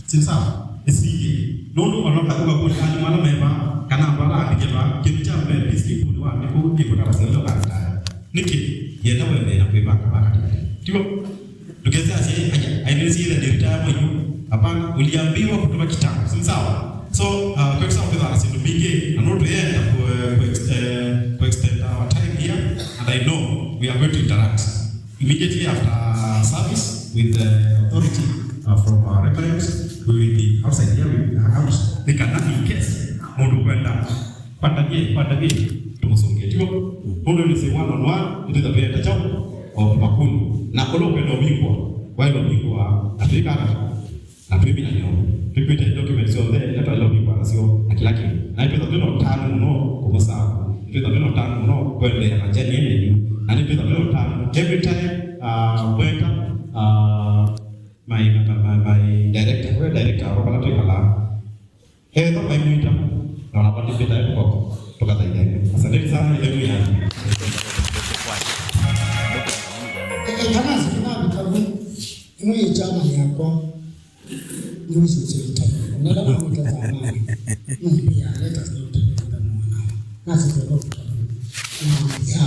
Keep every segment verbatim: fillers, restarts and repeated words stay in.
Si sawa? Ĩsĩkĩe. Nũndũ o na ũkakũlya andũ ala me vaa, kana andũ ala andĩke vaa, kĩndũ kya mbee peacekeeper-nĩ wa nĩ kũu nĩ kũtavasya ũla ũkandaya. Nĩkĩ? Yenda wendee na kwĩvanga vaa katĩkatĩ. Tiw'o? Ndũkese asye, "Aya, aendesye ile nĩ retire mwenyu." Hapana, uliambiwa kutoka kitambo. Si sawa? So, uh, kwa sababu kwĩthwa na syĩndũ mbingĩ, na no tũyenda ku, eh, ku ex-, eh, ku extend our time here, and I know we are going to interact immediately after service with the authority, uh, from our reverend. We will be outside here, we will be out. Nĩ kana in case mũndũ kwenda Pandavye, pandavye, tũmũsũngĩe. Tiw'o? Nũndũ nĩ sĩ one on one, nĩtwĩtha twĩenda kyaũ? O makundi. Na ũla ũkwenda ũvingũa, waĩle ũvingũa, na twĩkana, na twĩmina nĩo. Twĩkwĩte documents syonthe, ila twaĩle ũvingũa nasyo, na kĩla kĩndũ. Na nĩtwĩtha twĩ na ũtanu mũno kũmũsaa. Nĩtwĩtha twĩ na ũtanu mũno kũendeea na journey ĩno yenyu. Na nĩtwĩtha twĩ na ũtanu, every time, uh, mweta, uh, my, my, my, my director, we director, wakwa vala twĩkalaa. Ethwa maimwĩta, na ona matũkwĩta ethwa, tũkathaitha ĩmwe. Asanteni sana, ĩthemu yanyu. Ekana sikina vitabu, imwe ichama yakwa, niwisi sio vitabu. Nada mamwita zamani. Nimbia, let us not take it anymore now. Nasi kwa vitabu. Nimbia,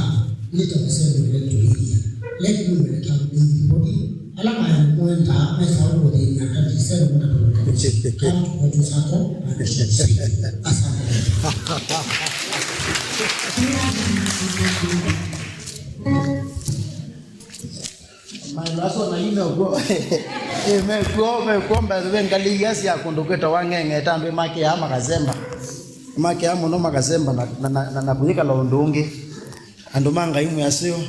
let us say we let to media. Let me let us be body. Ala maemwenda mesa ũkũthĩny'a kanisa nĩmũtatũlũka. Come to Holy Sacco and receive. Asante. Maĩlo asu na yu mekuo. Eh, mekuo, mekuo, mbethe ve ngalĩ ia sya kũndũ kwĩtawa Ng'eng'e, ta andũ makĩaa makasemba. Makĩaa mũno makasemba na, na, na, na, na kũyĩkala ũndũ ũngĩ. Andũ ma Ngai mwĩ aseo.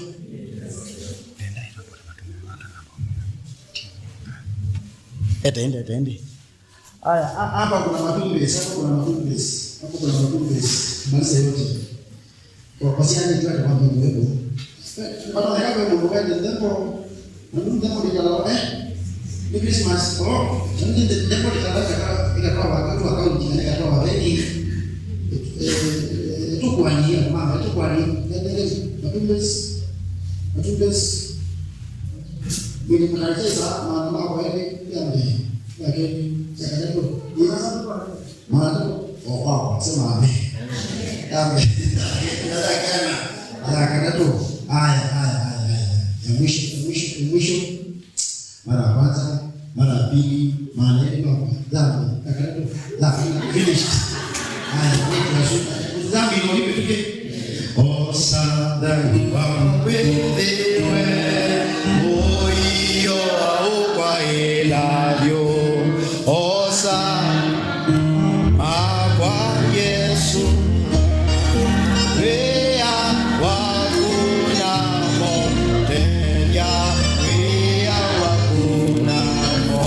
Ete ĩndĩ, ete ĩndĩ. Aya, a-, hapa kuna matumbes, hapa kuna matumbes, hapa kuna matumbes. Maliza yote. Kwa, kwa siani tu hata kwa Mungu wepo. Bado haya kwa Mungu wewe ndio. Na Mungu ndio ndio, eh? Ni Christmas. Oh, ndio ndio ndio ndio ndio ndio wakati wa kaunti na ndio wa wengi. Eh, eh, tu kwa ni mama, tu kwa ni. Ndio ndio. Matumbes. Matumbes. Mwenye mnacheza, mama kwa yale, yale. Lakini, ya kadatu. Mara tu, o kwako, sema amen. Amen. Ndio kana. Ya kadatu. Haya, haya, haya, haya. Ya mwisho, ya mwisho, ya mwisho. Mara ya kwanza, mara ya pili, mara ya nne, mara ya dhambi. Ya kadatu. Dhambi. Finished. Haya, dhambi ndio nimetuke. Osa thayũ waku wĩthĩwe, ũio ũkwaĩla vyũ. Osa makwa Yesũ, wĩa waku namo, tethya wĩa waku namo.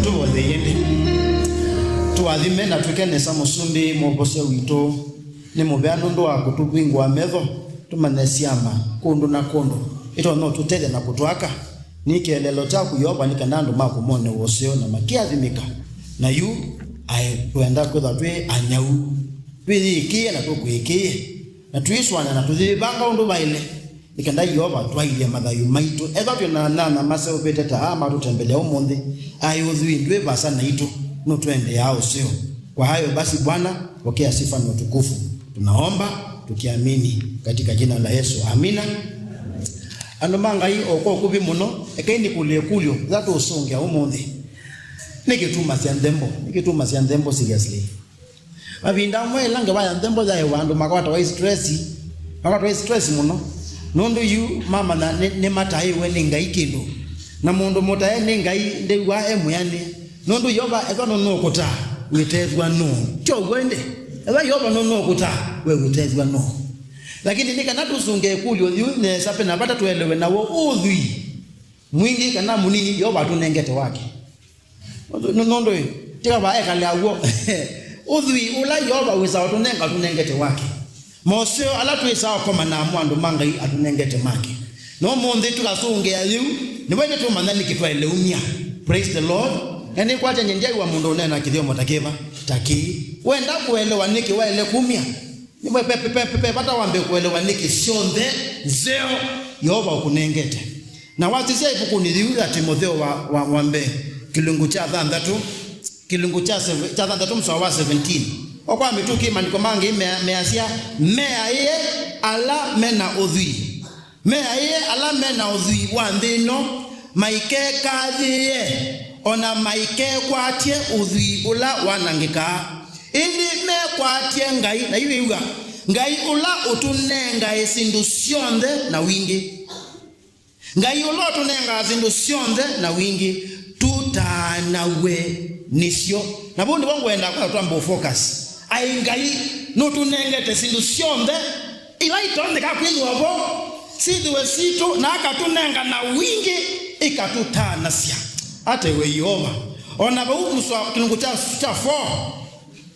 Tũvothei ĩndĩ. Tũathime na twĩke nesa Mũsumbĩ, Mwovosya witũ. Nĩ mũvea nũndũ wa kũtũvingũa metho, tũmanye syama kũndũ na kũndũ itonya ũtũtethya na kũtwaka. Nĩ kĩeleelo kyaku, Yeova, nĩ kana andũ maku mone ũseo na makĩathimĩka. Na yu, aĩ, twenda kwĩthwa twĩ anyau, twĩyĩĩkĩĩe na tũkwĩĩkĩĩe, na twĩsũanĩa na tũyĩvanga ũndũ vaĩle. Nĩ kenda Yeova twaĩlye mathayũ maitũ. Ethĩwa twĩ na anyanya maseũvĩte ta aa matũtembelea ũmũnthĩ, aĩ ũthwii ndwĩ vaasa naitũ, nũtwendeaa ũseo. Kwa hayo basi, Bwana, pokea sifa na utukufu. Tunaomba tukiamini katika jina la Yesu. Amina. Andũ ma Ngai, o kwa ũkuvĩ mũno, ekai nĩkũlye ĩkũlyo yĩla tũũsũngĩa ũmũnthĩ. Nĩkĩ tumasya nthembo? Nĩkĩ tumasya nthembo seriously? Mavinda amwe ĩla ngewa ya nthembo yaĩwa, andũ makwatawa stress, makwatawa stress mũno, nũndũ yu mamanya nĩ, nĩmataĩwe nĩ Ngai kĩndũ. Na mũndũ mũtae nĩ Ngai ndew'aa e mwĩanĩe, nũndũ Yeova ethwa nũnũũkũtaa, wĩtethw'a nũũ? Ti ũw'o ĩndĩ? Ethwa Yeova nũnũũkũtaa, we wĩtethw'a nũũ? Lakini nĩ kana tũsũnge ĩkũlyo yĩu nesa, ve na vata tũelewe naw'o ũthwii mwingĩ kana mũnini Yeova atũnengete wake. Nũ-, nũ-, nũndũ ĩ, ti kavaa ekalea w'o. Ũthwii ũla Yeova wĩsaa ũtũnenga, ũtũnengete wake. Moseo ala twĩsaa ũkoma namo andũ ma Ngai atũnengete make. Na ũmũnthĩ tũkasũngĩa yĩu, nĩvo ĩndĩ tũmanya nĩkĩ twaĩle umya. Praise the Lord. Na nĩkwatya nyie ndyaiwa mũndũ ũneena kĩthyomo ta kĩva, ta kĩĩ. Wenda kũelewa nĩkĩ waĩle kumya, nĩvo ve, ve, ve, ve, ve vata wambe kũelewa nĩkĩ syonthe nzeo Yeova ũkũnengete. Na wasisya ĩvukunĩ yĩu ya Timotheo wa, wa, wa mbee, kĩlungu kya thanthatũ, kĩlungu kya seve-, kya thanthatũ mũsoa wa seventeen. O kwa mĩtũkĩ, maandĩko mangĩ mea-, measya, meaĩe ala me na ũthwii. Meaĩe ala me na ũthwii wa nthĩ ĩno, maikekathĩĩe, o na maikekwatye ũthwii ũla wanangĩkaa. Ĩndĩ mekwatye Ngai, na yu ĩw'a, Ngai ũla ũtũnengae syĩndũ syonthe na wingĩ. Ngai ũla ũtũnengaa syĩndũ syonthe na wingĩ, tũtaanaw'e nĩsyo. Na vau nĩvo ngwenda kwa twambe focus. Ai Ngai nũtũnengete syĩndũ syonthe ila itonyeka kwĩthĩwa vo, syĩthĩwe sitũ, na akatũnenga na wingĩ, ikatũtaanasya. Ata iwe Yeova! O na vau mũsoa kĩlungu kya, kya four,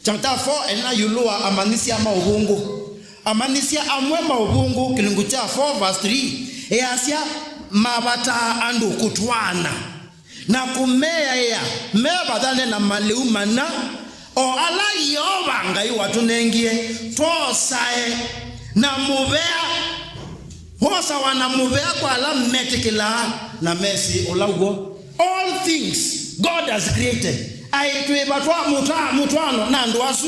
Chapter four ena ĩũlũ wa amanyĩsya ma ũvũngũ. Amanyĩsya amwe ma ũvũngũ, kĩlungu kya four verse three, easya, mavataa andũ kũtwaana na kũmeaĩa mevathane na malĩu mana, o ala Yeova Ngai watũnengie, twosae na mũvea. Wosawa na mũvea kwa ala metĩkĩlaa na mesĩ ũla w'o. All things God has created. Aĩ twĩvatwa mũta-, mũtwaano na andũ asu.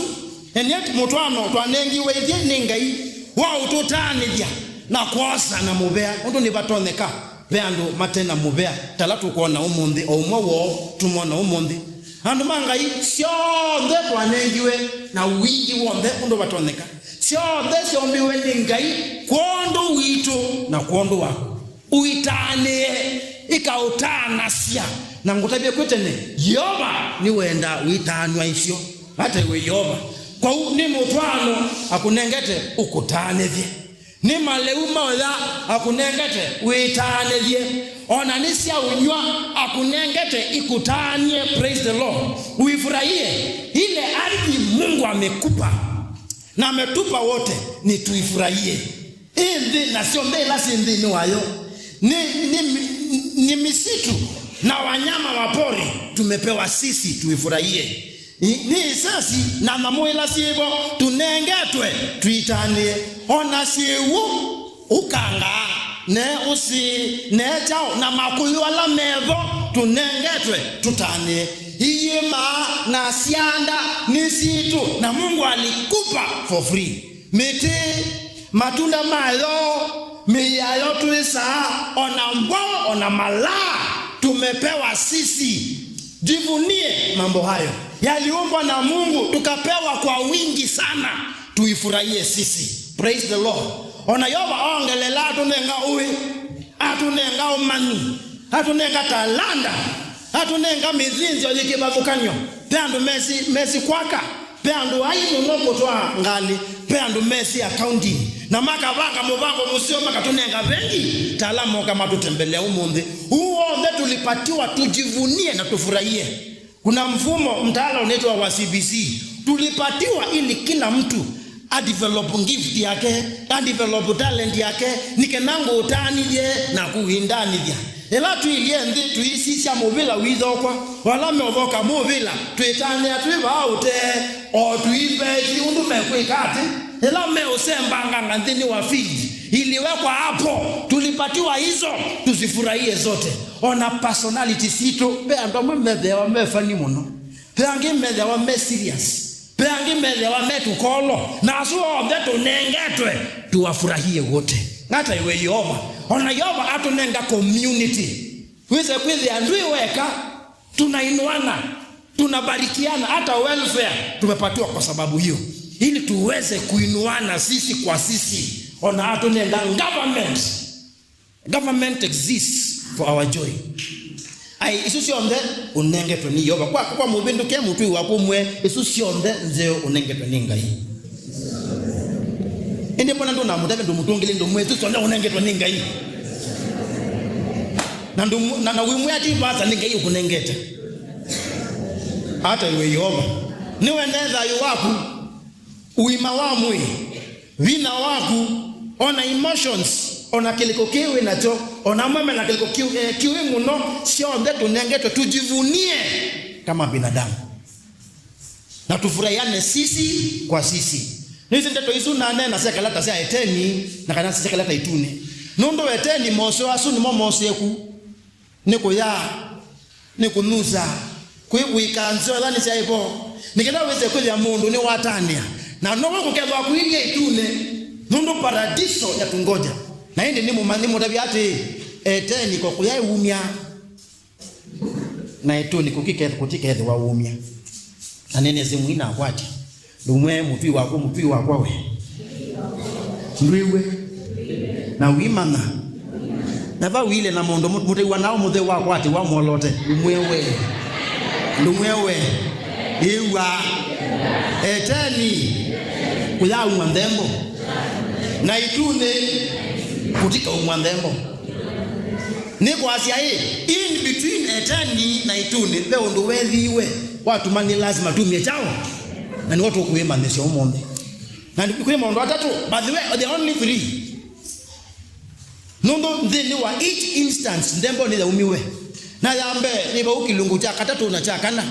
And yet mũtwaano twanengiwe ithyĩ nĩ Ngai wa ũtũtaanĩthya na kwosa na mũvea. Ũndũ nĩvatonyeka ve andũ mate na mũvea, ta ala tũkwona ũmũnthĩ, o ũmwe woo tũmwona ũmũnthĩ. Andũ ma Ngai syonthe twanengiwe na wingĩ w'onthe ũndũ vatonyeka. Syonthe syoombiwe nĩ Ngai kwondũ witũ na kwondũ waku. Ũitaanĩe, ikaũtaanasya. Na ngũtavye kwĩ tene, Yeova nĩwendaa ũitaanw'a isyo. Ata iwe Yeova! Kwoou nĩ mũtwaano akũnengete ũkũtaanĩthye. Nĩ malĩu ma ũya akũnengete wĩtaanĩthye. O na nĩ sya ũnyw'a akũnengete ikũtaanie. Praise the Lord. Uifurahie ile ardhi Mungu amekupa. Na ametupa wote, ni tuifurahie. Ĩ nthĩ na syonthe ila syĩ nthĩnĩ wayo, ni, ni, ni misitu na wanyama wa pori tumepewa sisi, tuifurahie. Ni, ni isesi na nyamũ ila syĩ vo tũnengetwe tũitanĩe, o na syĩw'ũ, ũkanga, ne ũsĩ, ne kyaũ, na makũyũ ala me vo tũnengetwe tũtanĩe. Iĩma na syanda nĩ sitũ, na Mungu alikupa for free. Mĩtĩ, matunda mayo, mĩĩ yayo twĩsaa, o na mbwaũ, o na malaa, tumepewa sisi. Jivunie mambo hayo. Yaliumbwa na Mungu, tukapewa kwa wingi sana. Tuifurahie sisi. Praise the Lord. O na Yeova ongelela, atũnenga ũĩ, atũnenga ũmanyi, atũnenga talanda, atũnenga mĩthĩnzĩo yĩ kĩvathũkany'o. Ve andũ mesĩ, mesĩ kwaka. Ve andũ ai mũno kũtwaa ngalĩ. Ve andũ mesĩ accounting. Na makavanga mũvango mũseo makatũnenga vengi, ta ala moka matũtembelea ũmũnthĩ. Huu wonthe tulipatiwa, tujivunie na tufurahie. Kuna mfumo, mtaala unaitwa wa C B C. Tulipatiwa ili kila mtu adevelop gift yake, adevelop talent yake, nĩ kana ngũtanĩthye na kũindanĩthya. Ĩla tũilye nthĩ, tũisisya mũvĩla wĩthokwa, o ala meũthoka mũvĩla, twĩtanĩa twĩ vaa ũtee, o tũimbeti ũndũ mekwĩka atĩ, ĩla meũsembanganga nthĩnĩ wa field, iliwekwa hapo, tulipatiwa hizo, tuzifurahie zote. O na personality sitũ, ve andũ amwe methĩawa me funny mũno, ve angĩ methĩawa me serious. Ve angĩ methĩawa me tũkolo, na asu onthe tũnengetwe, tuwafurahie wote. Ata iwe Yeova! O na Yeova atũnenga community. Wĩse kwĩthĩa ndwĩ weka, tunainuana, tunabarikiana, hata welfare tumepatiwa kwa sababu hiyo, ili tuweze kuinuana sisi kwa sisi. O na atũnenga government. Government exists for our joy. Ai, isu syonthe ũnengetwe nĩ Yeova. Kwa, kwa mũvĩndũke mũtũi waku ũmwĩe, isu syonthe nzeo ũnengetwe nĩ Ngai. Ĩndĩ mbona ndũnamũtavya, ndũmũtũngĩlye, ndũmwĩe, isu syonthe ũnengetwe nĩ Ngai? Na ndũmũ-, na, na wĩmwĩa ti vasa nĩ Ngai ũkũnengete. Ata iwe Yeova. Nĩwendee thayũ waku. Ũima wa mwĩĩ, vinya waku, o na emotions, o na kĩlĩko kĩĩ wĩ nakyo, o na amwe me na kĩlĩko kĩu, eh, kĩũĩ mũno, syonthe tũnengetwe, tujivunie kama binadamu. Na tufurahiane sisi kwa sisi. Nĩsĩ ndeto isu naneena sya kalata sya Eteni, na kana sya kalata itune. Nũndũ Eteni, moseo asu nĩmo moseku. Nĩ kũya, nĩ kũnusa, kwĩvw'ĩka nzeo ĩla nĩsyaĩ vo, nĩ kenda wĩse kwĩthĩa mũndũ nĩwatanĩa. Na nowe kũkethwa kũilye ĩtunĩ, nũndũ paradiso yatungoja. Na ĩndĩ nĩmũma-, nĩmũtavya atĩĩ, eteni ko kũyaĩ wumya, na ĩtunĩ kũkĩketh-, kũtikethĩwa wumya. Na nĩnĩsĩ mũinakwatya. Ndũmwĩe mũtwi wakwa, mũtwi wakwa we. Ndwĩw'e. Na wĩmanya. Na vau ile na mũndũ mũ-, mũtew'a nao mũtheu wakwa atĩ wamwolote. Ndũmwĩe we. Ndũmwĩe we. Ĩw'a. Eteni. Kũyaumwa nthembo. Na ĩtunĩ. Kũtikaumwa nthembo. Nĩ kwasya ĩ, in between eteni na ĩtunĩ, ve ũndũ wethiiwe, watuma nĩ lazima tumie kyaũ? Na nĩw'o tũkwĩmanyĩsya ũmũnthĩ. Na nĩ kwĩ maũndũ atatũ, by the way, the only three. Nũndũ nthĩnĩ wa each instance, nthembo nĩyaumiwe. Na ya mbee, nĩ vau kĩlungu kya katatũ na kya kana.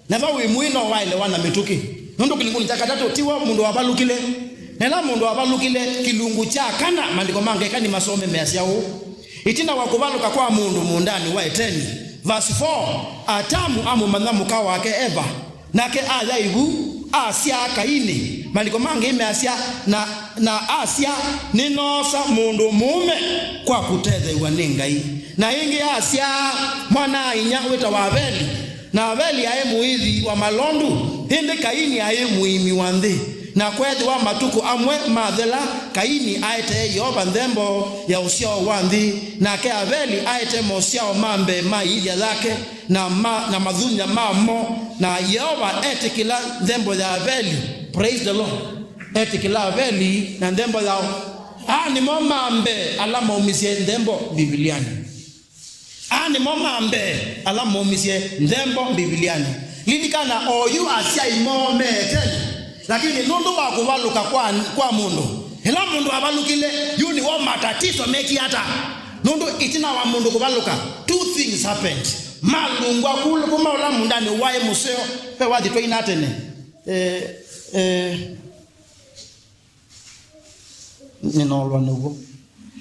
Na vau wĩ mwĩĩ no waelewa na mĩtũkĩ. Nũndũ kĩlungunĩ kya katatũ, ti we mũndũ wavalũkile. Na ĩla mũndũ wavalũkile, kĩlungu kya kana, maandĩko ma Ngekanĩ masome measya ũũ, ĩtina wa kũvalũka kwa mũndũ mũũndanĩ wa Eteni, verse four, Atamu amũmanya mũka wake Eva, nake aya ĩvu, asyaa Kaini. Maandĩko mangĩ measya, na, na asya, nĩnoosa mũndũ mũũme kwa kũtetheew'a nĩ Ngai. Na ĩngĩ asyaa mwana-a-inyia wĩtawa Aveli. Na Aveli aĩ mũĩthi wa malondu, ĩndĩ Kaini aĩ mũĩmi wa nthĩ. Na kweethĩwa matukũ amwe mathela, Kaini aetee Yeova nthembo ya ũsyao wa nthĩ, nake Aveli aete mosyao ma mbee ma iilya yake, na, ma, na mathunya mamo, na Yeova etĩkĩla nthembo ya Aveli. Praise the Lord. Etĩkĩla Aveli na nthembo yao. Aa nĩmo ma mbee ala maumisye nthembo Mbivilianĩ. Aa nĩmo ma mbee ala maumisye nthembo Mbivilianĩ. Lilikana, oyu asyai moo me Eteni, lakini nũndũ wa kũvalũka kwa, kwa mũndũ, ĩla mũndũ avalũkile, yu nĩw'o matatiso mekie ata? Nũndũ ĩtina wa mũndũ kũvalũka, two things happened. Malungwa kũlũ kuma ũla mũũndanĩ waĩ mũseo, ve wathi twaina tene. Eh, eh, nĩnoolwa nĩw'o.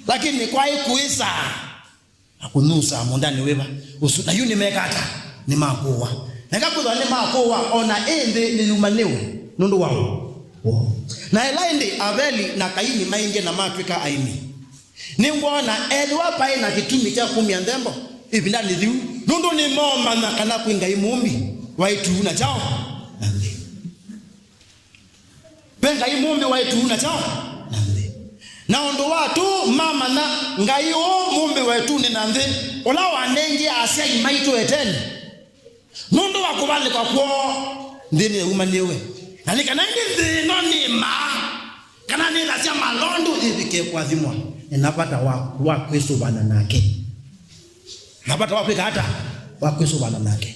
Lakini kwaĩ kũĩsaa. Na kũnyusaa mũũndanĩ wĩva ũsu, na yu nĩmeka ata? Nĩmakũwa. Na eka kwĩthwa nĩmakũwa, o na ĩ nthĩ nĩyumanĩwe nũndũ wa ũ? Woo. Na ĩla ĩndĩ Aveli na Kaini maendie na matw'ĩka aĩmi, nĩngwona ethĩwa vaĩ na kĩtumi kya kumya nthembo ĩvindanĩ yĩu, nũndũ nĩmoomanya kana kwĩ Ngai Mũmbi wa ĩtu na kyaũ? Na nthĩ. Ve Ngai Mũmbi wa ĩtu na kyaũ? Na nthĩ. Na ũndũ wa tũ mamanya Ngai ũũ Mũmbi wa ĩtunĩ na nthĩ, ũla wanengie asyai maitũ Eteni, nũndũ wa kũvalĩka kwoo, nthĩ nĩyaumanĩwe. Na nĩ kana ĩndĩ nthĩ ĩno nĩ maa, kana nĩthasya malondu yĩvike kũathimwa, nĩ na vata wa, wa kwĩsũvana nake. Na vata wa kwĩka ata? Wa kwĩsũvana nake.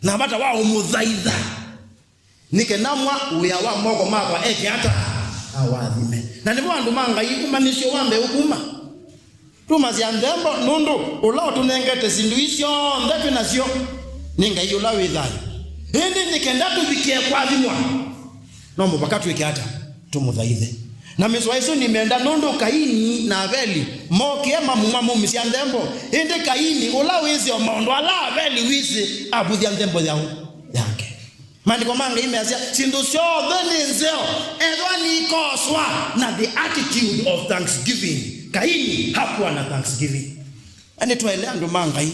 Na vata wa ũmũthaitha. Nĩ kenda mwa wĩa wa moko makwa eke ata? Awathime. Na nĩvo andũ ma Ngai ũmanyĩsyo wa mbee ũkuma. Tumasya nthembo nũndũ ũla ũtũnengete syĩndũ ii syonthe twĩ nasyo nĩ Ngai ũla wĩ thayũ. Ĩndĩ nĩ kenda tũvikĩe kũathimwa, no mũvaka twĩke ata? Tũmũthaithe. Na mĩsoa ĩsu nĩmenda nũndũ Kaini na Aveli mokie mamuma maumisya nthembo. Ĩndĩ Kaini, ũla wĩsĩ o maũndũ ala Aveli wĩsĩ, avũthya nthembo yaũ? Yake. Maandĩko ma Ngai measya, syĩndũ syonthe nĩ nzeo ethĩwa niikoswa na the attitude of thanksgiving. Kaini hakuwa na thanksgiving. Na nĩtwaĩle andũ ma Ngai,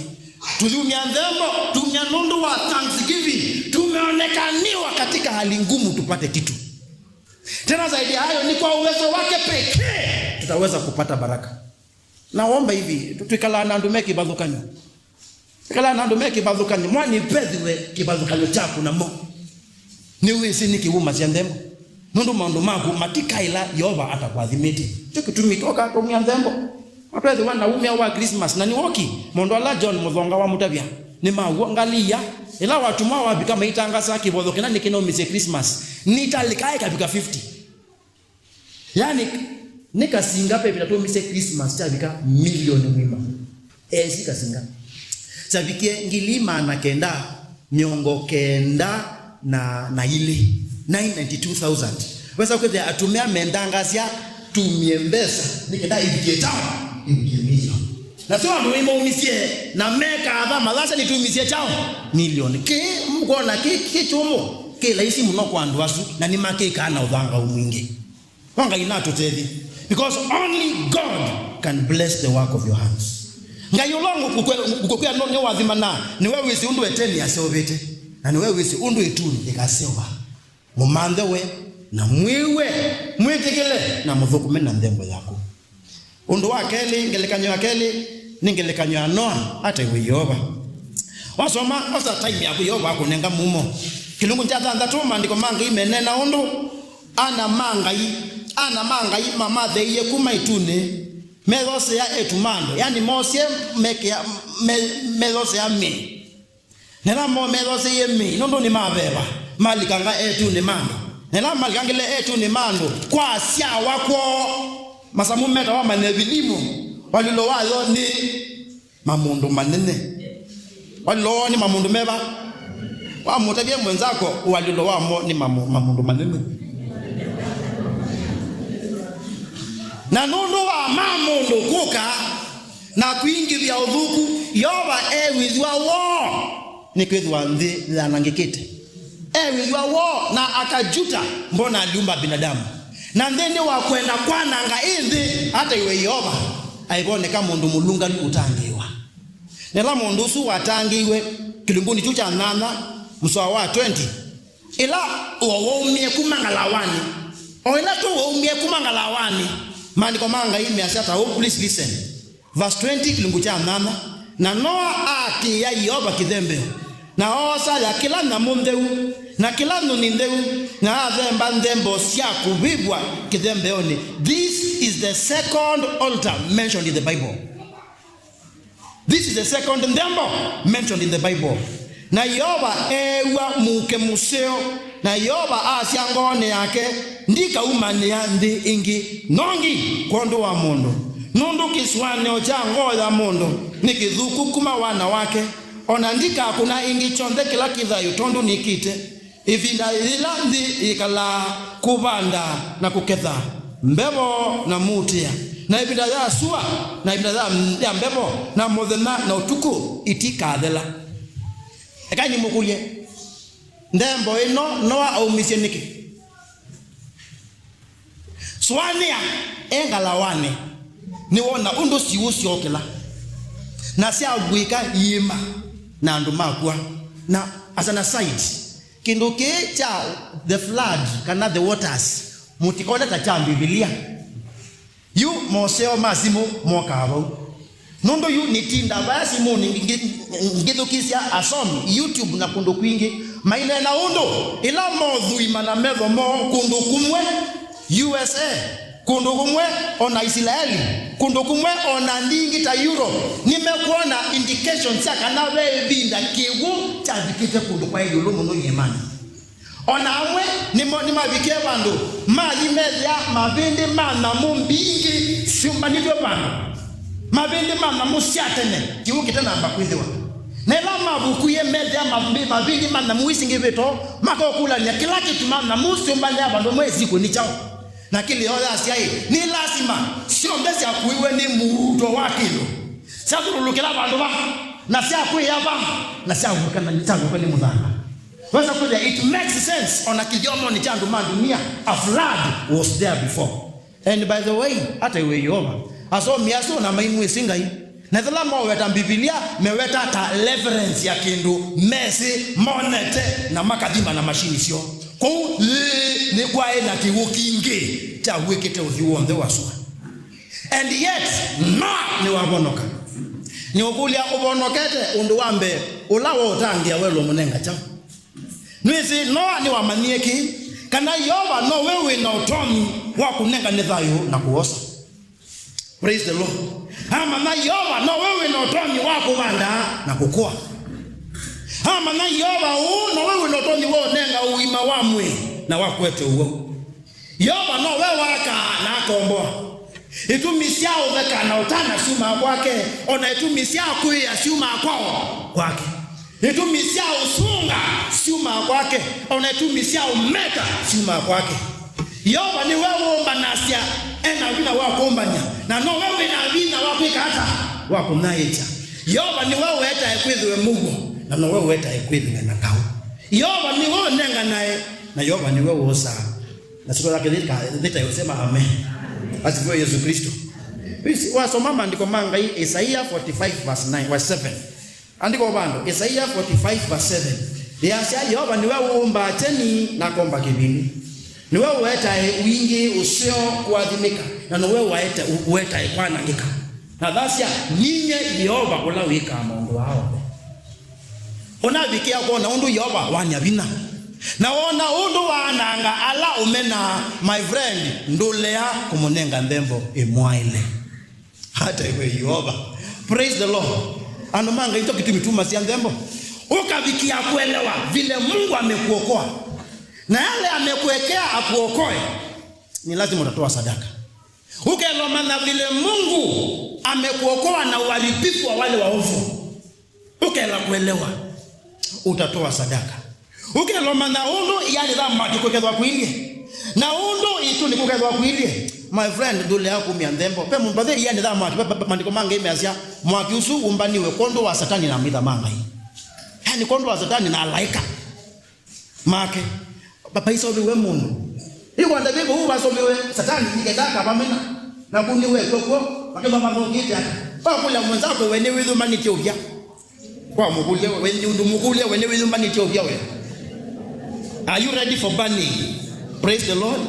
tũyumya nthembo, tumya nũndũ wa thanksgiving, tumeonekaniwa katika hali ngumu tupate kitu. Tena zaidi ya hayo, ni kwa uwezo wake pekee tutaweza kupata baraka. Naomba hivi, tu-, twikalaa na andũ me kĩvathũkany'o. Twĩkalaa na andũ me kĩvathũkany'o. Mwanĩvethĩwe kĩvathũkany'o kyaku namo. Nĩwĩsĩ nĩkĩ wumasya nthembo? Nũndũ maũndũ maku matikaĩla Yeova atakũathimĩte. Kyo kĩtumi twoka twaumya nthembo. Atwethĩwa na umya wa Christmas, na nĩwoki. Maũndũ ala John Mũthonga wamũtavya nĩ ma w'o. Ngalĩ ia, ĩla watũmwa wavika maitangasaa kĩvothyo kĩna nĩkĩnaumisye Christmas, nĩtalĩkaa ĩkavika fifty. Yaani, nĩ kasinga ve ĩvinda twaumisye Christmas kyavika milioni ng'ima. Esi kasinga. Kyavikie ngili maana kenda mĩongo kenda na, na ilĩ, nine ninety-two thousand. Wesa kwĩthĩa atumĩa mendangasya tumie mbesa nĩ kenda ĩvikie kyaũ? Ĩvikie milioni. Nasyo andũ nĩmaumisye, na mekaa ava mathasya nĩtumisye kyaũ? Milioni. Kĩĩ, mũkwona kĩ, kĩ kyũmũ, kĩ laisi mũno kwa andũ asu, na nĩmakĩkaa na ũthangau mwingĩ. Kwa Ngai natũtethye, because only God can bless the work of your hands. Ngai ũla ngũkwĩa nĩwathimana, nĩwe wĩsĩ ũndũ Eteni aseũvĩte, na nĩwe wĩsĩ ũndũ ĩtunĩ yĩkaseũva. Mũmanthe we, na mwĩw'e, mwĩtĩkĩle, na mũthũkũme na nthembo yaku. Ũndũ wa kelĩ, ngelekany'o ya kelĩ, nĩ ngelekany'o ya Noa ataĩwe Yeova. Wasoma, osa time yaku Yeova akũnenga mumo. Kĩlungu kya thanthatũ, maandĩko ma Ngai meneena ũndũ ana ma Ngai, ana ma Ngai mamatheeie kuma ĩtunĩ, methosea eĩtu ma andũ, yani moosie mekĩa, me, methosea mĩĩ. Na ĩla mo methoseie mĩĩ, nũndũ nĩmaveva, malikanga eĩtunĩ ma andũ. Na ĩla malikangile eĩtunĩ ma andũ, kwa asyawa kwoo, masamũ metawa manevilimu, ũalyũlo wayo nĩ mamũndũ manene. Ũalyũlo woo nĩ mamũndũ meva? Wamũtavya mwenzako, ũalyũlo wamo nĩ mamũ-, mamũndũ manene. Na nũndũ wa mamũndũ kũka, na kwingĩvya ũthũku, Yeova ewĩthw'a woo, nĩkwĩthĩwa nthĩ nĩyanangĩkĩte. Ewĩthw'a woo na akajuta, mbona aliumba binadamu? Na nthĩnĩ wa kwenda kwananga ĩ nthĩ, ataĩwe Yeova, aivoneka mũndũ mũlũngalu ũtangĩĩwa. Na ĩla mũndũ ũsu watangĩĩiwe, kĩlungunĩ kyu kya nyanya, mũsoa wa twenty, ĩla waumie kuma ngalawanĩ, o ĩla tũ waumie kuma ngalawanĩ, maandĩko ma Ngai measya ta ũũ, please listen. Verse twenty, kĩlungu kya nyanya. Na Noa aatĩĩa Yeova kĩthembeo, na oosa ya kĩla nyamũ ntheu, na kĩla nyũnyi ntheu, na athemba nthembo sya kũvĩvw'a kĩthembeonĩ. This is the second altar mentioned in the Bible. This is the second nthembo mentioned in the Bible. Na Yeova eew'a mũuke mũseo, na Yeova asya ngoonĩ yake, ndikaumanĩa nthĩ ĩngĩ nongi kwondũ wa mũndũ, nũndũ kĩsũanĩo kya ngoo ya mũndũ nĩ kĩthũku kuma wana wake, o na ndikakũna ĩngĩ kyonthe kĩla kĩ thayũ tondũ nĩkĩte. Ĩvinda yĩla nthĩ yĩkalaa kũvanda na kũketha, mbevo na mũutĩa, na ĩvinda ya sua, na ĩvinda ya, ya mbevo, na mũthenya na ũtukũ itikathela. Ekai nĩmũkũlye, nthembo ĩno Noa aumisye nĩkĩ? Sũanĩa e ngalawanĩ, nĩwona ũndũ siw'ũ syookĩla, na syavw'ĩka iĩma, na andũ makw'a. Na as an aside, kĩndũ kĩĩ kya the flood kana the waters, mũtikone ta kya Mbivilia. Yu moseo ma simũ mokaa vau. Nũndũ yu nĩtindaa vaya simũnĩ ngi-, ngi-, ngĩthukĩĩsya asomi, YouTube na kũndũ kwingĩ, maineena ũndũ ĩla mothũima na metho moo kũndũ kũmwe U S A, kũndũ kũmwe o na Isilaeli, kũndũ kũmwe o na nthĩ ingĩ ta Europe, nĩmekwona indications sya kana ve ĩvinda kĩw'ũ kyavikĩte kũndũ kwa ĩũlũ mũno iĩmanĩ. O na amwe nĩmo nĩmavikie vandũ mathi methĩa mavĩndĩ ma nyamũ mbingĩ syũmbanĩtw'e vandũ. Mavĩndĩ ma nyamũ sya tene, kĩw'ũ kĩtanamba kwĩthĩwa. Na ĩla mavukuie methĩa mavĩ-, mavĩndĩ ma nyamũ isi ngĩvĩto, makokũlany'a kĩla kĩtuma nyamũ syũmbanĩa vandũ mwe ĩsikũ nĩ kyaũ. Na kĩlĩo yasya ĩ, nĩ lasima syonthe syakuiwe nĩ muuto wa kĩndũ, syathyũlũlũkĩla vandũ va, na syakwĩa va, na syaw'ĩka na syaw'ĩka nĩ mũthanga. Wesa kwĩthĩa it makes sense, ona kĩthyomonĩ kya andũ ma ndunia, a flood was there before. And by the way, ataĩwe Yeova, asomi asu ona maimwĩsĩ Ngai. Na ethĩwa moweta Mbivilia, meweta ta reference ya kĩndũ mesĩ, monete, na makathima na mashini syoo. Kwoou, ĩĩ, nĩkwaĩ na kĩw'ũ kingĩ kyaw'ĩkĩte ũthyũ w'onthe wa sua. And yet, Noa nĩwavonoka. Nĩũkũlya, ũvonokete ũndũ wa mbee ũla waũtangĩĩa welwa mũnenga kyaũ? Nĩwĩsĩ Noa nĩwamanyie kĩĩ, kana Yeova nowe wĩ na ũtonyi wa kũnengane thayũ na kũwosa. Praise the Lord. Amanya Yeova nowe wĩ na ũtonyi wa kũvanda na kũkũa. Amanya Yeova ũũ nowe wĩ na ũtonyi wa ũnenga ũima wa mwĩĩ na wa kũete ũwau. Yeova nowe wakaa na akomboa. Itumi sya ũtheka na ũtana syumaa kwake, o na itumi sya kwĩa syumaa kwao, kwake. Itumi sya ũsunga syumaa kwake, o na itumi sya ũmeta syumaa kwake. Yeova nĩwe wũmbanasya, e na vinya wa kũmbany'a, na nowe wĩ na vinya wa kwĩka ata? wa kũnyaĩĩkya. Yeova nĩwe ũetae kwĩthĩwe mũuo, na nowe ũetae kwĩthĩwe na kaũ. Yeova nĩwe ũnenganae, na Yeova nĩwe wosaa. Na syĩtwa yake yĩka-, yĩtae ũsema amen. Asifiwe Yesu Kristo. Wasoma maandĩko ma Ngai, Isaia forty-five verse nine, verse seven. Andĩko vandũ, Isaia forty-five verse seven. Yĩasya, Yeova nĩwe ũũmbaa kyeni na akomba kĩvindi. Nĩwe ũetae wingĩ ũseo kũathimĩka, na nĩwe ũaete-, ũetae kwanangĩka. Na thasya, ninyie Yeova ũla wĩkaa maũndũ aa onthe. Ũnavikĩa kwona ũndũ Yeova wany'a vinya, na wona ũndũ waananga ala ũmenaa, my friend, ndũlea kũmũnenga nthembo ĩmwaĩle. Hata iwe Yeova. Praise the Lord. Andũ ma Ngai, nĩkyo kĩtumi tumasya nthembo. Ũkavikĩa kuelewa vile Mungu amekuokoa. Na yale amekuwekea akuokoe, ni lazima utatoa sadaka. Ukelomanya vile Mungu amekuokoa na uharibifu wa wale waovu. Ũkela kuelewa, utatoa sadaka. Ũkelomanya ũndũ ianĩ ya mwaki kũkethwa kũilye, na ũndũ ĩtunĩ kũkethwa kũilye. My friend, ndũlea kumya nthembo. Ve mũndũ vathe ianĩ ya mwaki, ve, ve, ve, maandĩko ma Ngai measya, mwaki ũsu ũmbaniwe kwondũ wa Satani na amaitha ma Ngai. Yani, kwondũ wa Satani na alaĩka make. Pa-, paisoviwe mũndũ. Ĩkwanda vĩvo ũu vasoviwe Satani nĩkenda akavamena. Na kuniwe kw'o kw'o, makĩva mathũkĩte ata. Wakũlya mwenzako, we nĩwĩyũmbanĩtye ũvya? Kwa mũkũlye we, ndũmũkũlye we, nĩwĩyũmbanĩtye ũvya we? Are you ready for burning? Praise the Lord.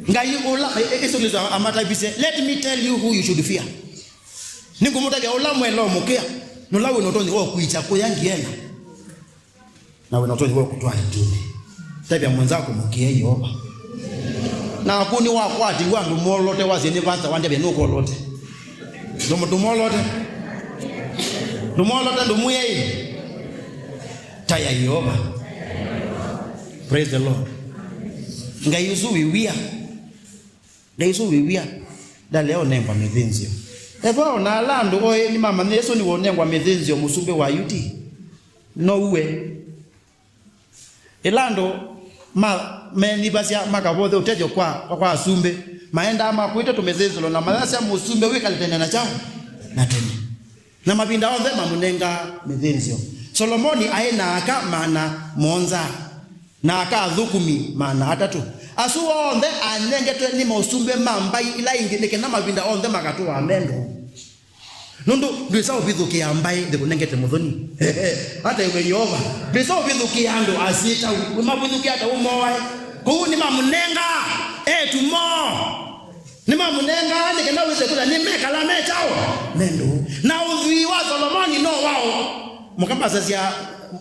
Ngai ũla, e-, e-, Yesu Kristo amatavisye, "Let me tell you who you should fear." Nĩngũmũtavya ũla mwela ũmũkĩa, nũla wĩ na ũtonyi wa kwĩkya kũya ngiena. Na wĩ na ũtonyi wa kũtwaa ĩtunĩ. Tavya mwenzako, "Mũkĩe Yeova." Naku nĩwakwatiw'a andũ molote, wasye nĩ pastor wandavya nũkolote. Ndũmũ-, ndũmolote. Ndũmolote, ndũmwĩe ĩ. Taya Yeova. Praise the Lord. Ngai ũsu wĩ wia. Ngai ũsu wĩ wia ndalea ũnengwa mĩthĩnzĩo. Ethĩwa o na ala andũ oĩ nĩmamanyie Yesũ nĩwe ũnengwa mĩthĩnzĩo mũsumbĩ wa Ayuti, no ũe. Ĩla andũ ma-, meenyivasya makavothe ũtethyo kwa, kwa asumbĩ, maendaa makuĩte tũmĩthĩnzĩlo na mayasya, "Mũsumbĩ wĩkale tene na kyaũ na tene." Na mavinda onthe mamũnengaa mĩthĩnzĩo. Solomoni aĩ na aka maana mũonza, na aka athũkũmi maana atatũ. Asu onthe anengetwe nĩ mosumbĩ ma mbaĩ ila ingĩ, nĩ kana mavinda onthe makatũaa me ndũũ. Nũndũ ndwĩsa ũvithũkĩa mbaĩ ndĩkũnengete mũthoni. Hata iwe Yeova, ndwĩsa ũvithũkĩa andũ asyĩtau. Wĩmavithũkĩa ata ũmoae? Kũu nĩmamũnengaa eĩtu moo. Nĩmamũnengaa nĩ kana wĩse kwĩthwa nĩmekala me kyaũ? Me ndũũ. Na ũthwii wa Solomoni no waũ? Mũka masasya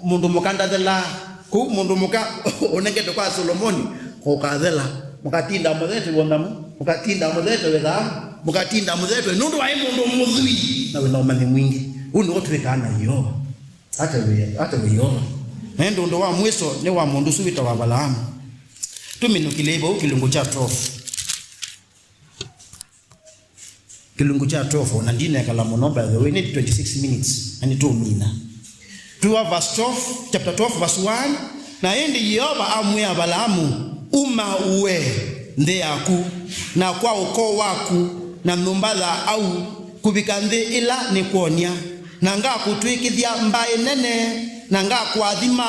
mũndũ mũka ndathela. Kũu mũndũ mũka ũnengetwe kwa Solomoni, kũkathela. Mũkatinda mũthetewe nyamũ, mũkatinda mũthetewe thaavu, mũkatinda mũthetewe nũndũ waĩ mũndũ mũthwii na wĩ na ũmanyi mwingĩ. Ũu nĩw'o twĩkaa na Yeova. Ata wĩ, ata wĩ Yeova. Na ĩndĩ ũndũ wa mwĩso nĩ wa mũndũ ũsu wĩtawa Avalaamu. Tũminũkĩlei vau kĩlungu kya twelve. Kĩlungu kya twelve, na ndinekala mũno, by the way, nĩ twenty-six minutes, na nĩtũmina. Twĩwa verse twelve, chapter twelve, verse one, "Na ĩndĩ Yeova amwĩa Avalaamu, 'Uma ũe nthĩ yaku, na kwa ũko waku, na nyũmba ya au, kũvika nthĩ ĩla nĩkwony'a, na ngakũtw'ĩkĩthya mbaĩ nene, na ngakũathima,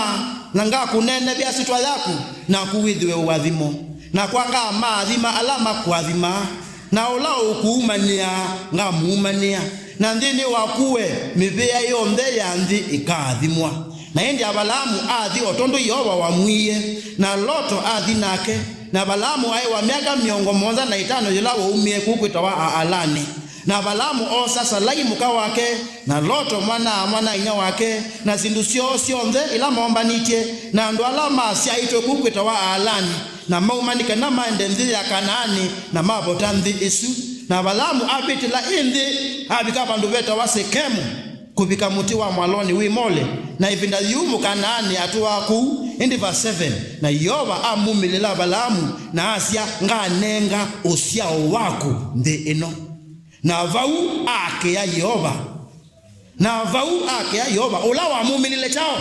na ngakũneenevya syĩtwa yaku, naku wĩthĩwe ũathimo. Nakwa ngamaathima ala makũathimaa, na ũla ũkũumanĩa, ngamũumanĩa, na nthĩnĩ waku we mĩvĩa yonthe ya nthĩ ĩkaathimwa.' Na ĩndĩ Avalaamu athi o tondũ Yeova wamwĩie, na Loto athi nake. Na Avalaamu aĩ wa myaka mĩongo mũonza na ĩtano yĩla waumie kũu kwĩtawa Haalani. Na Avalaamu oosa Salai mũka wake, na Loto mwana-a-mwana-a-inyia wake, na syĩndũ syoo syonthe ila moombanĩtye, na andũ ala masyaĩtwe kũu kwĩtawa Haalani, na mauma nĩ kana maende nthĩ ya Kanaanĩ, na mavota nthĩ ĩsu. Na Avalaamu avĩtĩla ĩ nthĩ, avika vandũ vetawa Sekemu, kũvika mũtĩ wa mwalonĩ wĩ Mole, na ĩvinda yĩu Mũkanaanĩ atũaa kũu. Ĩndĩ verse seven, na Yeova amumĩlĩla Avalaamu, na asya, "Nganenga ũsyao waku nthĩ ĩno." Na vau aakĩa Yeova. Na vau aakĩa Yeova, ũla wamumĩlĩle kyaũ?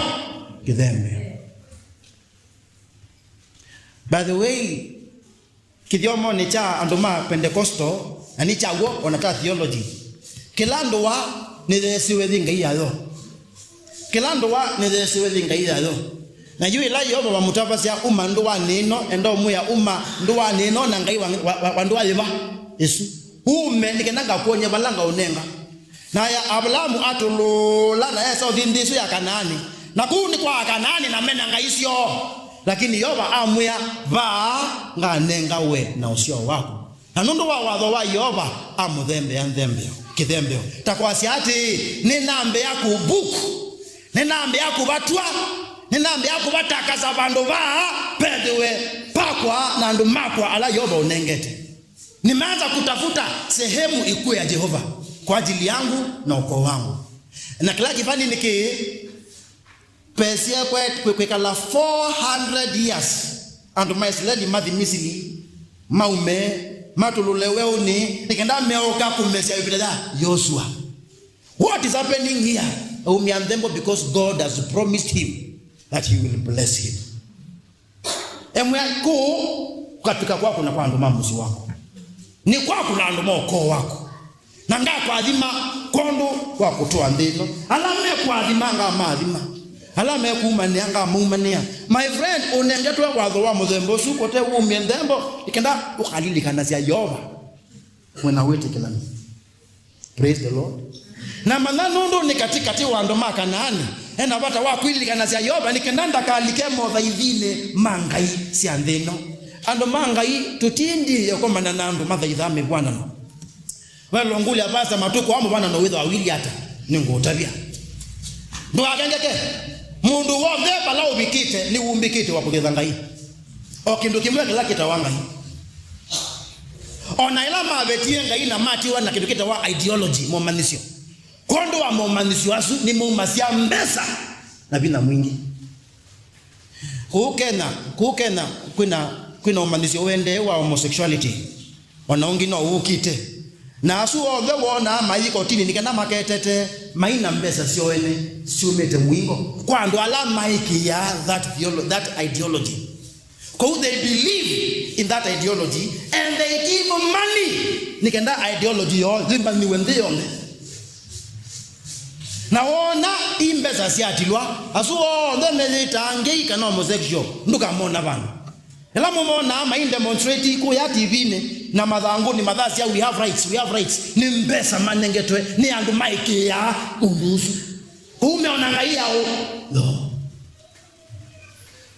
Kĩthembeo. By the way, kĩthyomonĩ kya andũ ma Pentecostal, na nĩ kya w'o, o na ta theology, kĩla ndũa nĩyeesiwe yĩ ngai yayo. Kĩla ndũa nĩyeesiwe yĩ ngai yayo. Na yu ĩla Yeova wamũtavasya, "Uma ndũanĩ ĩno," enda ũmwĩa, "Uma ndũanĩ ĩno, na Ngai wa, wa, wa, wa ndũa yĩva ĩsu? Ume, nĩ kenda ngakwony'e vala ngaũnenga." Na ya Avalaamu atũlũla na esa ũthi nthĩ ĩsu ya Kanaani. Na kũu nĩ kwa Akanaani na mena ngai syoo. Lakini Yeova amwĩa, "Vaa nganenga we na ũsyao waku." Na nũndũ wa watho wa Yeova, amũthembea nthembeo, kĩthembeo, ta kwasya atĩĩ, "Nĩnambĩa kũbuku, nĩnambĩa kũvatw'a, nĩnambĩa kũvatakasa vandũ vaa vethĩwe vakwa na andũ makwa ala Yeova ũnengete. Nimeanza kutafuta sehemu ikuu ya Jehova kwa ajili yangu na ukoo wangu." Na kĩla kĩvani nĩ kĩĩ? Pesie kwe-, kwe-, kwĩkala four hundred years, andũ ma Isilaeli mathi Misili, maume, matũlũle weũnĩ, nĩ kenda meũka kũmesya ĩvinda ya Yosua. What is happening here? Aumya nthembo because God has promised him that he will bless him. Emwe kũu kũkatw'ĩka kwaku na kwa andũ ma mũsyĩ waku. Nĩ kwaku na andũ ma ũkoo waku. Na ngakũathima kwondũ wa kũtũa nthĩ ĩno. Ala mekũathima ngamaathima. Ala mekũumanĩa ngamaumanĩa. My friend, ũnengetwe watho wa mũthemba ũsu kũte wumie nthembo, nĩ kenda ũkalilikanasya Yeova. Mwĩna wĩtĩkĩlano. Praise the Lord. Na manya nũndũ nĩ katĩkatĩ wa andũ ma Kanaani, ena vata wa kwĩlilikanasya Yeova nĩ kenda ndakalike mothaithinĩ ma ngai sya nthĩ ĩno. Andũ ma Ngai, tũtindĩĩe kũmana na andũ mathaithaa mĩvw'anano. Welo ngũlya, "Pastor, matukũ aa mũvw'anano wĩthĩwa ũilyĩ ata?" Nĩngũũtavya. Ndũkakengeke. Mũndũ w'onthe vala ũvikĩte nĩwumbĩkĩte wa kũthaitha Ngai. O kĩndũ kĩmwe kĩla kĩtawa Ngai. O na ĩla mavetie Ngai na matiwa na kĩndũ kĩtawa ideology, momanyĩsyo. Kwondũ wa momanyĩsyo asu nĩmaumasya mbesa na vinya mwingĩ. Kũu Kenya, kũu Kenya kwĩna, kwĩna ũmanyĩsyo ũendee wa homosexuality. O na ũngĩ no wũkĩte. Na asu onthe wonaa mai kotinĩ nĩ kenda maketete, mai na mbesa syoo ene syumĩte mũingo kwa andũ ala maĩkĩĩaa that theolo-, that ideology. Kũu they believe in that ideology and they give money nĩ kenda ideology yoo yĩmanyĩwe nthĩ yonthe. Na wona i mbesa syatilwa, asu onthe meyĩtaa ngei kana homosexual, ndũkamona vandũ. Ĩla mũmonaa mai demonstrate kũya T V-inĩ na mathangũnĩ mathasya, "We have rights, we have rights," nĩ mbesa manengetwe nĩ andũ maĩkĩĩaa ũndũ ũsu. Kũu meona Ngai yaũ? No.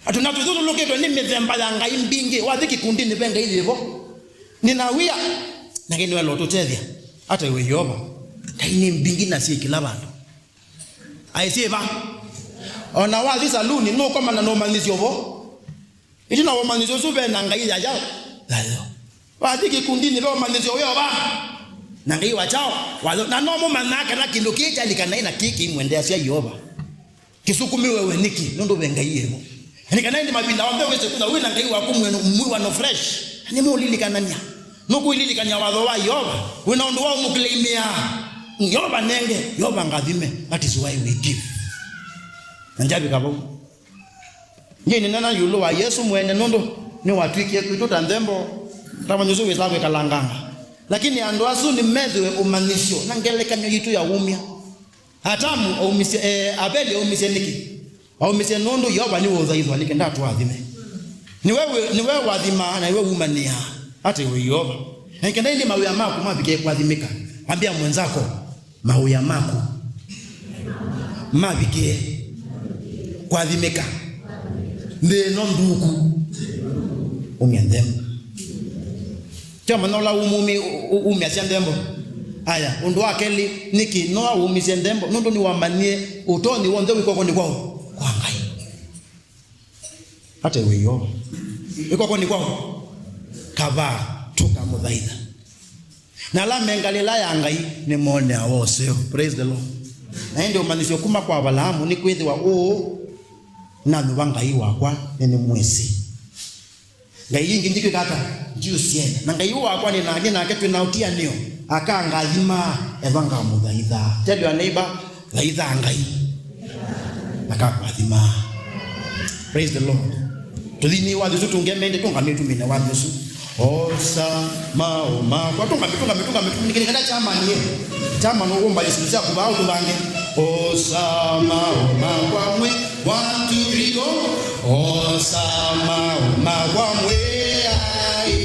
Atĩ na tũthyũlũlũkĩtwe nĩ mĩthemba ya ngai mbingĩ. Wathi kĩkundinĩ ve ngai yĩvo? Nĩna wia. Na Ngai nĩwenda ũtũtethya. Ata iwe Yeova. Ngai nĩ mbingĩ na syĩ kĩla vandũ. Aĩ syĩ va? O na wathi saluni, nũkomana na ũmanyĩsyo vo. Ĩtina wa ũmanyĩsyo ũsu ve na ngai yayo. Yayo. Wathi kĩkundinĩ ve ũmanyĩsyo wĩ o va? Na ngai wa kyaũ? Wayo. Na no mũmanyaa kana kĩndũ kĩĩ kyalikanaĩ na kĩĩ kĩimwendeasya Yeova. Kĩsukumĩwe we nĩkĩ? Nũndũ ve Ngai ĩvo. Nĩ kana ĩndĩ mavinda onthe wĩse kwĩthwa wĩ na Ngai waku mwĩw'ano fresh. Nĩmũũlilikanany'a. Nũkũililikany'a watho wa Yeova. Wĩ na ũndũ wa ũmũclaimĩaa. Yeova nenge, Yeova ngathime. That is why we give. Na ndyavika vau. Ndiĩnĩneena ĩũlũ wa Yesũ mwene nũndũ nĩwatw'ĩkie kwitũ ta nthembo. Tavany'o ũsu wĩsaa kwĩkalanganga. Lakini andũ asu nĩmethĩwe ũmanyĩsyo na ngelekany'o yitũ ya wumya. Atamu aumisye, eh, Aveli aumisye nĩkĩ? Aumisye nũndũ Yeova nĩwe ũthaithwa nĩ kenda atũathime. Nĩwe wĩ-, nĩwe wathimaa na nĩwe wumanĩaa. Ata iwe Yeova. Na nĩ kenda ĩndĩ mawĩa maku mavike kũathimĩka. Ambia mwenzako, mawĩa maku mavike kũathimĩka. Nthĩ ĩno nthũku. Umya nthembo. Kyo mana ũla umumi-, u-, u-, umyasya nthembo. Aya, ũndũ wa kelĩ, nĩkĩ Noa wumisye nthembo? Nũndũ nĩwamanyie ũtonyi w'onthe wĩ kw'okonĩ kwaũ? Kwa Ngai. Ata iwe Yeova. Wĩ kw'okonĩ kwaũ? Kavaa, tũkamũthaitha. Na ala me ngalĩla ya Ngai nĩmonea woseo. Praise the Lord. Na ĩndĩ ũmanyĩsyo kuma kwa Avalaamu nĩkwĩthĩwa ũũ, "Nanyuva Ngai wakwa, nĩnĩmwĩsĩ." Ngai ingĩ ndikwĩka ata? Ndiũsyenda. Na Ngai ũũ wakwa nĩ nake, nake twĩ na ũtianĩo, akangathimaa ethwa ngamũthaithaa. Tell your neighbor, thaithaa Ngai. Akakũathimaa. Praise the Lord. Tũthi nĩ wathi ũsu tũngeme ĩndĩ tũngamĩtũmĩne wathi ũsu. Osa maũ makwa. Tũngame, tũngame, tũngame, tũngame. Nĩkĩlĩkana chairman ye. Chairman ũkũmbaĩsya syaku vaa ũtũvange. Osa maũ makwa mwĩ. One, two, three, go. Osa maũ makwa Mwĩaĩi,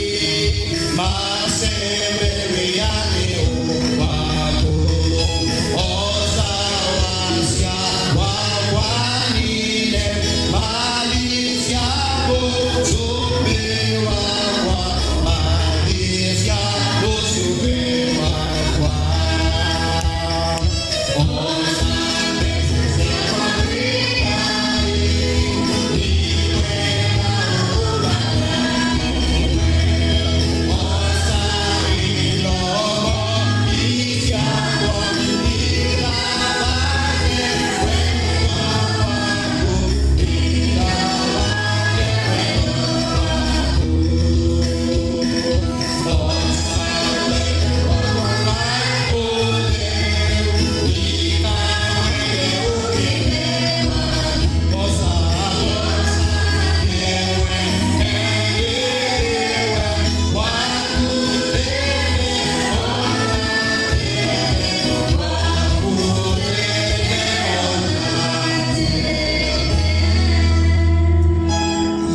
masembe wĩanĩ waku. Osa wasya wakwa nine, malisya ũsumbĩ wakwa, malisya ũsumbĩ wakwa.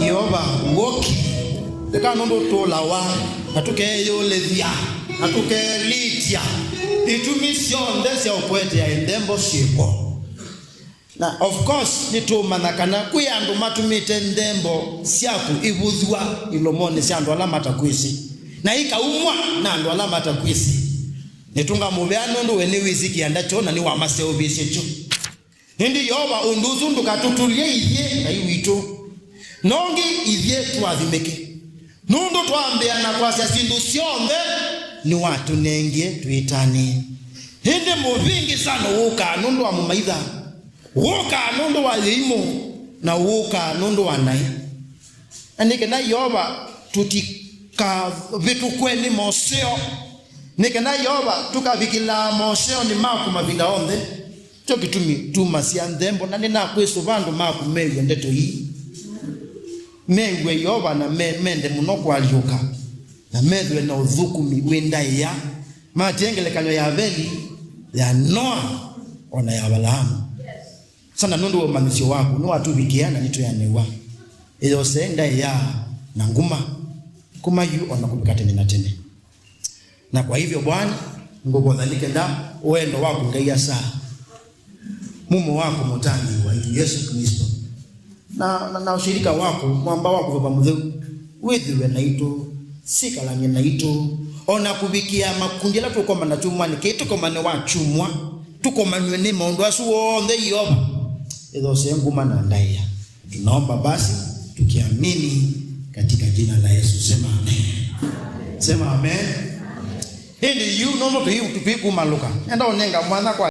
Yeova w'oki. Eka nũndũ tũlawa, na tũkeyũlĩthya, na tũkelitya itumi syonthe sya ũkũetea nthembo syĩkwo. Na of course, nĩtũũmanya kana kwĩ andũ matũmĩte nthembo syaku ivũthw'a ilomonĩ sya andũ ala matakwĩsĩ, na ikaumwa na andũ ala matakwĩsĩ. Nĩtũnga mũvea nũndũ we nĩwĩsĩ kĩanda kyoo na nĩwamaseũvĩsye kyo. Ĩndĩ Yeova, ũndũ ũsu ndũkatũtũlye ithyĩ Ngai witũ. Nongi ithyĩ tũathimĩke, nũndũ twambĩĩa na kwasya syĩndũ syonthe nĩwatũnengie twĩtanĩe. Ĩndĩ mũvĩngĩsano wũkaa nũndũ wa mũmaitha, wũkaa nũndũ wa yĩimũ, na wũkaa nũndũ wa naĩ. Na nĩ kana Yeova tũtikavĩtũkwe nĩ moseo. Nĩ kana Yeova tũkavikĩlaa moseonĩ maku mavinda onthe. Kyo kĩtumi tumasya nthembo, na nĩnakwĩsũva andũ maku mew'e ndeto ii. Mew'e Yeova na me-, mende mũno kũalyũka, na methĩwe na ũthũkũmi wĩ ndaĩa, matie ngelekany'o ya Aveli, ya Noa, o na ya Avalaamu. Sana nũndũ wa ũmanyĩsyo waku, nĩwatũvikĩa na nĩtwĩanĩw'a. Ĩyosee ndaĩa na nguma, kuma yu o na kũvika tene na tene. Na kwa hivyo, Bwana, ngũkũtha nĩ kenda wendo waku Ngai Asa, mumo waku Mũtangĩĩi waitũ Yesũ Klĩsto, na, na, na ũshirika waku, mwamba waku Veva Mũtheu, wĩthĩwe naitũ, sikalany'e naitũ, o na kũvikĩa makundi ala tũkomana kyumwanĩ kĩĩ, tũkomane wa kyumwa, tũkomanw'e nĩ maũndũ asu onthe, Yeova. Ĩthosee nguma na ndaĩa. Tunaomba basi tukiamini katika jina la Yesu. Sema amen. Sema amen. Ĩndĩ yu nũndũ tũi-, tũikumalũka, nenda ũnenga mwanya kwa